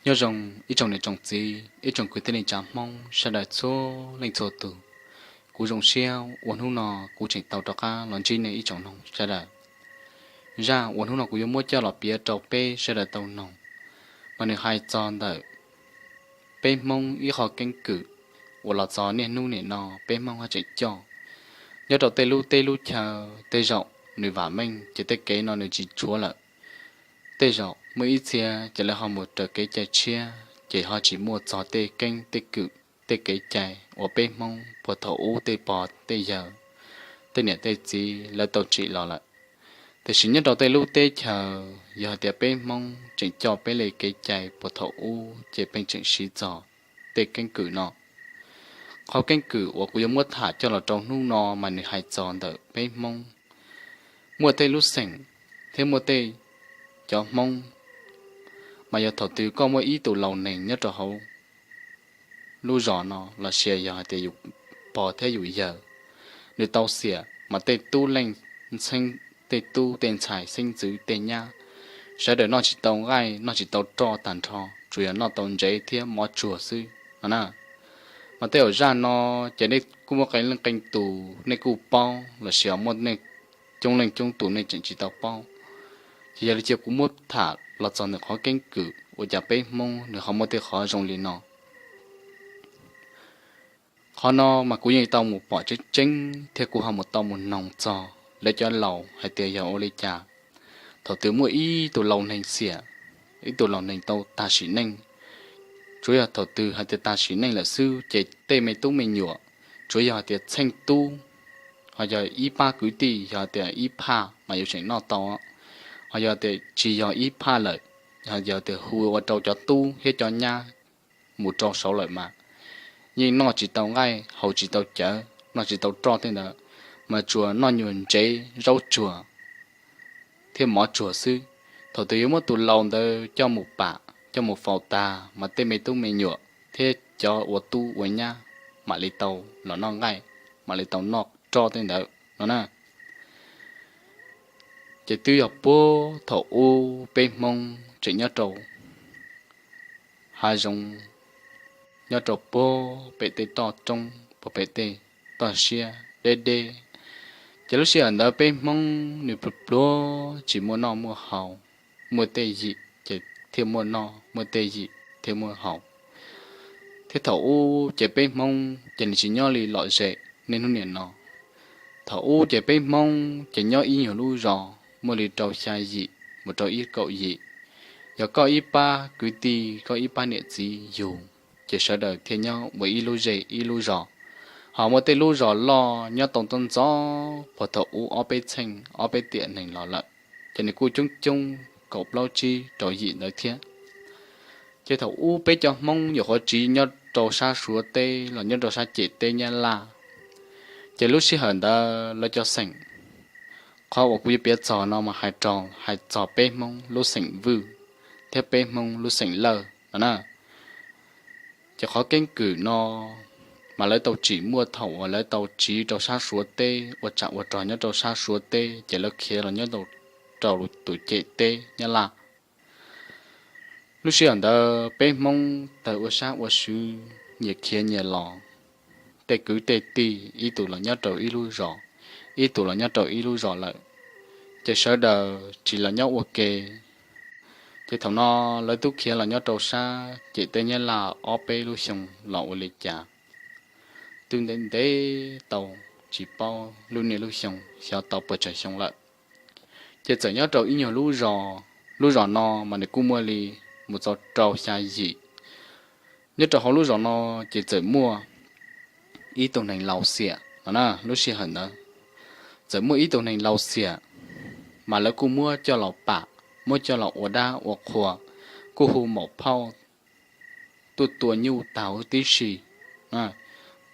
Nyob zoo ib tsoom niam tsoom txiv, ib tsoom kwv tij neej tsa Hmoob sawv daws txhua leej txhua tus. Kuv zoo siab ua hnub no kuv tseem tau rov qab los ntsib nej ib tsoom mloog sawv daws. Zaj uas hnub no kuv yuav muab coj los piav rau peb sawv daws tau mloog, mas nws hais txog ntawm peb Hmoob ib qho keeb kwm uas los txog niaj hnub niam no peb Hmoob haj tseem coj. Nyob rau tej lub teb lub chaw tej zaum nws vam meej ces tej kev no nws tsis tshuav lawm. Tej zaum muaj ib txhia ces lawv ho mus raws kev cai tshiab ces ho tsis muaj txog tej keeb tej kwm, tej kev cai uas peb Hmoob puag thaum ub tej pog tej yawg, tej niam tej txiv lawv tau tsim los lawm. Tiam sis nyob rau tej lub teb chaws yog hais tias peb Hmoob tseem coj peb li kev cai puag thaum ub ces pheej tseem siv txog tej keeb kwm no. Qhov keeb kwm uas kuv yuav muab tham coj los rau hnub no mas nws hais txog ntawm peb Hmoob. Muaj tej lub xeem thiab muaj tej cov Hmoob, mas yog thaum twg koj muaj ib tug laus neeg nyob rau hauv lub zos no los sis yog hais tias yus pog thiab yus yawg, nws tau xiam mas tej tub leej ntxheeb, tej tub tej ntxhais xeeb ntxwv tej nyab, sawv daws noj tsis tau nqaij noj tsis tau roj tag nrho, tsuas yog noj tau ntsev thiab mov tsuag xwb no na. Mas tej zaum zaj no ces nej kuj muaj qee leej qee tus nej kuj paub los sis muaj nej coob leej coob tus nej tseem tsis tau paub. Ces yog li cia kuv muab tham los txog ntawm qhov keeb kwm ua cas peb Hmoob nws ho muaj tej qhov zoo li no. Qhov no mas kuv yeej tau mus pom tseeb tseeb thiab kuv ho mus tau mus noog txog lawv cov laus hais tias yog ua li cas. Thaum twg muaj ib tug laus neeg xiam, ib tug laus neeg tau tag sim neej, tsuav yog thaum twg hais tias tag sim neej lawm xwb ces tej me tub me nyuam tsuav yog hais tias txheej tub, ho yog ib pab kwv tij yog hais tias ib phaj mas yuav tseem noj tau, ho yog tias tsis yog ib phaj lawm, yog tias hu ua rau cov tub thiab cov nyab mus rau saud lawm mas yeej noj tsis tau nqaij haus tsis tau cawv noj tsis tau roj tej ntawd, mas tsuas noj nyuag ntsev zaub tsuag thiab mov tsuag xwb. Thaum twg yuav muab tus laus ntawd coj mus pam coj mus faus tas mas tej me tub me nyuam thiab cov ua tub ua nyab mam li tau los noj nqaij, mam li tau noj roj tej ntawd no na. Ces twb yog puag thaum ub peb Hmoob tseem nyob rau hav zoov, nyob rau puag pem tej toj roob puag pem tej toj siab deb deb. Ces lub sij hawm ntawd peb Hmoob nws pluag pluag tsis muaj noj muaj haus, muaj tej yim ces thiaj muaj noj, muaj tej yim thiaj muaj haus. Thiab thaum ub ces peb Hmoob ces nws tsis nyob li lom zem niaj hnub niam no. Thaum ub ces peb Hmoob ces nyob ib nyuag lub zos muaj li rau xya yim mus rau ib kaum yim. Yog koj ib pab kwv tij koj ib pab niam txiv yug, ces sawv daws thiaj nyob ua ib lub zej ib lub zos. Ho muaj tej lub zos loj nyob tau ntxov ntxov puag thaum ub ob peb txheej ob peb tiam neeg los lawm, ces nws kuj coob coob kaum plaub tsib rau yim ntawd thiab. Ces thaum ub peb cov Hmoob nyuam qhuav tsiv nyob rau sab Suav teb los nyob rau sab ciam teb Nyab Laj. Ces lub sij hawm ntawd lawv cov xeem, qhov uas kuv yuav piav txog no mas hais rau, hais txog peb Hmoob lub xeem Vwj thiab peb Hmoob lub xeem Lawj no na. Ces qhov keeb kwm no mas lawv tau tsim muaj thaum uas lawv tau tsiv rau sab Suav teb ua tsam ua rog nyob rau sab Suav teb ces lawv khiav los nyob rau tus ciam teb Nyab Laj. Lub sij hawm ntawd peb Hmoob tawg ua sab ua sw, nyias khiav nyias los, tej kwv tej tij ib tug los nyob rau ib lub zos, ib tug los nyob rau ib lub zos lawm, ces sawv daws tsis los nyob ua ke. Ces thaum no lawv twb khiav los nyob rau sab ciam teb Nyab Laj ob peb lub xyoo los ua li cas, twb ntev ntev tau tsis paub lub niaj lub xyoo xyov tau puas tsawg xyoo lawm. Ces txawm nyob rau ib nyuag lub zos, lub zos no mas nws kuj muaj li mus txog rau xya yim. Nyob rau hauv lub zos no ces txawm muaj ib tug neeg laus xiam no na. Lub sij hawm ntawd txawm muaj ib tug neeg laus xiam, mas lawv kuj muab coj los pam, muab coj los ua dab ua qhua, kuj hu maum phauj tuaj tua nyuj tag huv tib si,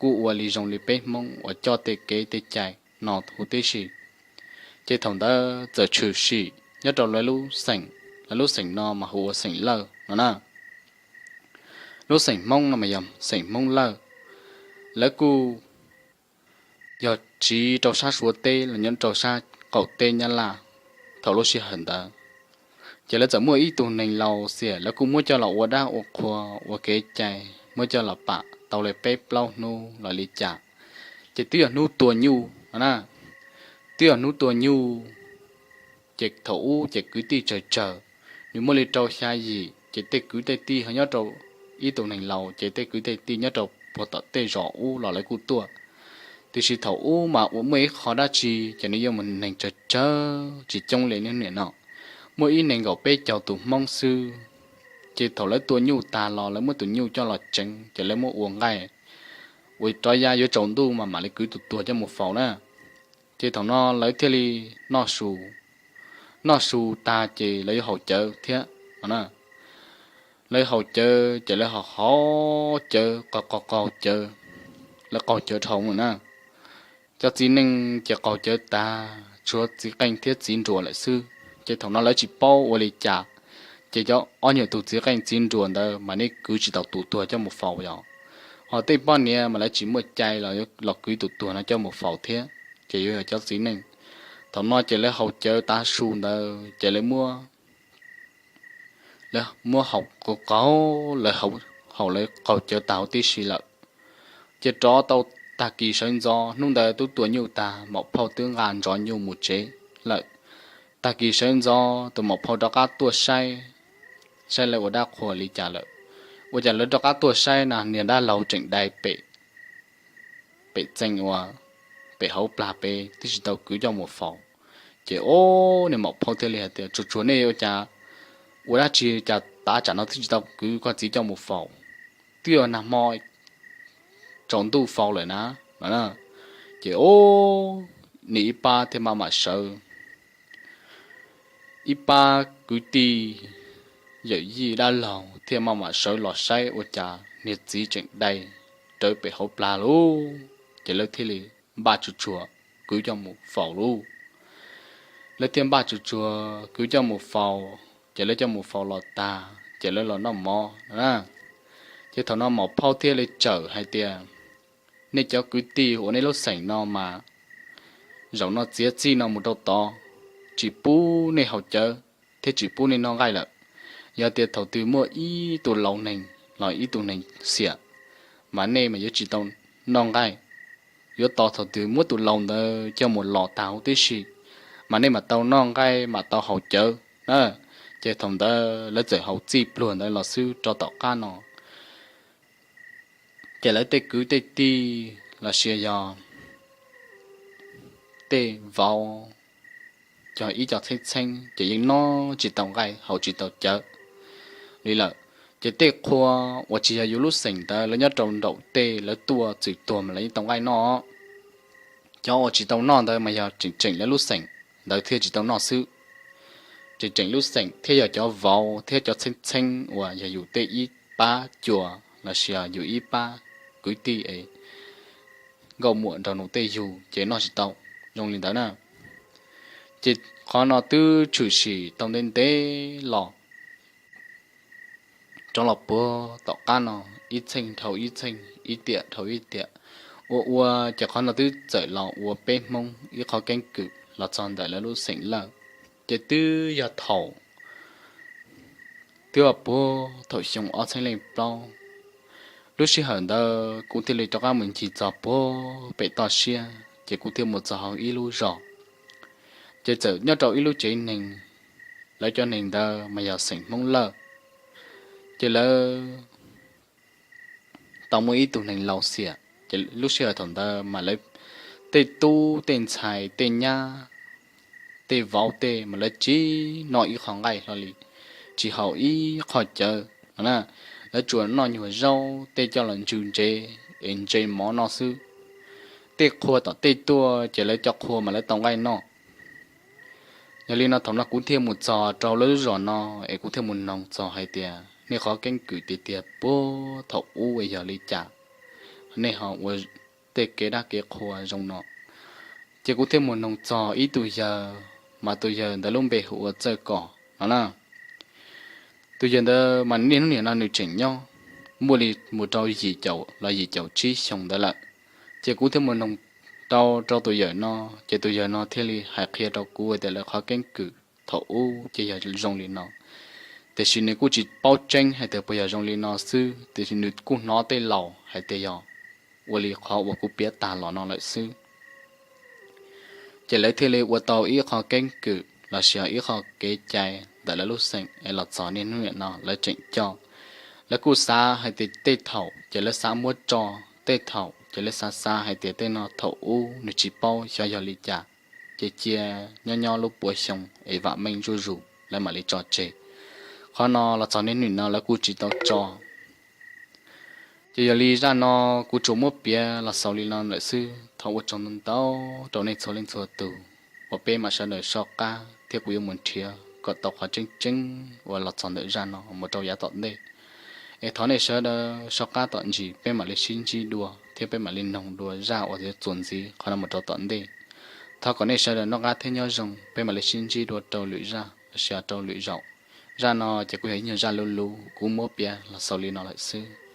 kuj ua li zoo li peb Hmoob uas coj tej kev tej cai no huv tib si. Ces thaum ntawd txawm tshwm sim nyob rau lawv lub xeem, lawv lub xeem no mas hu ua xeem Lawj no na. Lub xeem Hmoob no mas yog xeem Hmoob Lawj. Lawv kuj yog tsiv rau sab Suav teb los nyob rau sab qaum teb Nyab Laj thaum lub sij hawm ntawd. Ces lawv txawm muaj ib tug neeg laus xiam, lawv kuj muab coj los ua dab ua qhua ua kev cai, muab coj los pam tau li peb plaub hnub los li cas, ces twb yog hnub tua nyuj no na, twb yog hnub tua nyuj. Ces thaum ub ces kwv tij tsawg tsawg, nws muaj li rau xya yim, ces tej kwv tej tij ho nyob rau, ib tug neeg laus ces tej kwv tej tij nyob rau puag tom tej zos ub los lawv kuj tuaj. Tiam sis thaum ub mas ua muaj ib qho dab tsi ces nws yuav mus neeg tsawg tsawg tsis coob li niaj niam no, muaj ib neeg nkaum peb caug tus Hmoob xwb. Ces thaum lawv tua nyuj tag los lawv muab tus nyuj coj los tseev ces lawv muab ua nqaij, ua rov ya yuav tsaus ntuj mas mam li kwv tus tuag coj mus faus na. Ces thaum no lawv thiaj li noj su, noj su tag ces lawv yuav haus cawv thiab no na. Lawv haus cawv ces lawv haus haus cawv, qaug qaug qaug cawv, lawv qaug cawv dhau na. Cov txiv neej ces qaug cawv tag tshuav txiv qeej thiab txiv nruas lawm xwb. Ces thaum no lawv tsis paub ua li cas, ces cov ob nyuag tus txiv qeej txiv nruas ntawd mas nej kwv tsis tau tus tuag coj mus faus yog, ho tej poj niam mas lawv tsis muaj cai los kwv tus tuag no coj mus faus thiab, ces yuav yog cov txiv neej. Thaum no ces lawv haus cawv tav su ntawd ces lawv muab, lawv muab haus qaug qaug, lawv haus lawv qaug cawv tag huv tib si lawm. Ces rov tau tag kis sawv ntxov, hnub ntawd twb tua nyuj tag, maum phauj twb nqa ntxov nyuj mus tsev lawm. Tag kis sawv ntxov tus maum phauj rov qab tuaj saib, saib lawv ua dab qhua li cas lawm. Ua cas lawv rov qab tuaj saib na, niag dab laug tseem dai pem, pem txee uas, pem hauv plag pem twb tsis tau kwv coj mus faus. Ces o, niag maum phauj thiaj li hais tias, tsuas tsuas nej ua cas, ua dab tsi cas tav tsam no twb tsis tau kwv koj txiv coj mus faus, twb yog nag hmo tsaus ntuj faus lawm na no. Ces o, nws ib pab thiaj maj mam sawv, ib pab kwv tij yawm yij dab laug thiaj maj mam sawv los saib ua cas niag txiv tseem dai rawv pem hauv plag lauj. Ces lawv thiaj li npaj tsuas tsuas kwv coj mus faus lauj. Lawv thiaj npaj tsuas tsuas kwv coj mus faus, ces lawv coj mus faus los tag ces lawv los noj mov na. Ces thaum no maum phauj thiaj li tsawm hais tias, nej cov kwv tij uas nej lub xeem no mas zaum no txiav txij no mus rau tod, tsis pub nej haus cawv thiab tsis pub nej noj nqaij lawm. Yog tias thaum twg muaj ib tug laus neeg los ib tug neeg xiam, mas nej mas yuav tsis tau noj nqaij. Yuav tos thaum twg muab tus laus ntawd coj mus los tag huv tib si, mas nej mam tau noj nqaij mam tau haus cawv na. Ces thaum ntawd lawv txawm haus txij pluag ntawd los xwb rau tom qab no, ces lawv tej kwv tej tij los sis yog tej vauv, cov ib co txheeb txheeb ces yeej noj tsis tau nqaij haus tsis tau cawv li lawm. Ces tej qhua uas tsis yog yus lub xeem ntawd lawv nyob rau nraum tej lawv tuaj txwm tuag mas lawv yeej tau nqaij noj. Cov uas tsis tau noj ntawd mas yog tseem tseem lawv lub xeem ntawd thiaj tsis tau noj xwb. Tseem tseem lub xeem thiab yog cov vauv thiab cov txheeb txheeb uas yog yus tej ib pab cua los sis yog yus ib pab kwv tij es nkauj muam nraug nus tej yug ces noj tsis tau, zoo li ntawd na. Ces qhov no twb tshwm sim tau ntev ntev los, rov los puag tom qab no, ib txheej dhau ib txheej, ib tiam dhau ib tiam, ua ua ces qhov no twb txawm los ua peb Hmoob ib qhov keeb kwm los txog ntawm lawv lub xeem Lawj. Ces twb yog thaum, twb yog puag thaum xyoo ob txhiab leej plaub, lub sij hawm ntawd kuv thiaj li rov qab mus ncig txog puag pem toj siab ces kuv thiaj mus txog hauv ib lub zos. Ces txawm nyob rau ib lub tsev neeg, lawv cov neeg ntawd mas yog xeem Hmoob Lawj. Ces lawv tau muaj ib tug neeg laus xiam, ces lub sij hawm thaum ntawd mas lawv tej tub tej ntxhais tej nyab tej vauv tej mas lawv tsis noj ib qho nqaij hlo li, tsis haus ib qho cawv no na. Lawv tsuas noj nyuag zaub tej coj los ntsw ntsev es ntse mov noj xwb. Tej qhua tom tej tuaj ces lawv cov qhua mas lawv tau nqaij noj. Yog li no thaum no kuv thiaj mus txog rau lawv lub zos no es kuv thiaj mus noog txog hais tias nej qhov keeb kwm tiag tiag puag thaum ub yog li cas, nej ho ua tej kev dab kev qhua zoo no. Ces kuv thiaj mus noog txog ib tug yawg, mas tus yawg ntawd lub npe hu ua Txawj Kos no na. Tus yawg ntawd mas niaj hnub niam no nws tseem nyob, muaj li mus rau yim caum los yim caum tsib xyoo ntawd lawm. Ces kuv thiaj mus noog rau rau tus yawg no, ces tus yawg no thiaj li hais qhia rau kuv tias lawv qhov keeb kwm thaum ub ces yog zoo li no. tiam sis nws kuj tsis paub tseeb hais tias puas yog zoo li no xwb, tiam sis nws kuj hnov tej laus hais tias yog ua li qhov uas kuv piav tag los no lawm xwb. Ces lawv thiaj li ua tau ib qho keeb kwm los sis ib qho kev cai ntawm lawv lub xeem es los txog niaj hnub niam no lawv tseem coj. Lawv kuj xav hais tias tej thaum ces lawv xav muab tso, tej thaum ces lawv xav xav hais tias tej no thaum ub nws tsis paub xyov yog li cas, ces cia nyob nyob lub puav xyoo es vam meej zuj zus lawv mam li tso tseg. Qhov no los txog niaj hnub niam no lawv kuj tsis tau tso. Ces yog li zaj no kuv tsuas muab piav los xaus li no lawm xwb. Thov ua tsaug ntau ntau rau nej txhua leej txhua tus uas peb mam sawv daws soj qab thiab kuv yuav mus nrhiav kom tau qhov tseeb tseeb uas los txog ntawm zaj no mus rau yav tom ntej. Es thov nej sawv daws soj qab tom ntsis peb mam li sib ntsib dua thiab peb mam li noog dua zaj uas yuav txuas ntxiv qhov no mus rau tom ntej. Thov kom nej sawv daws noj qab thiab nyob zoo, peb mam li sib ntsib dua rau lwm zaj los sis rau lwm zaus. Zaj no ces kuj yog ib nyuag zaj luv luv kuv muab piav los xaus li no lawm xwb.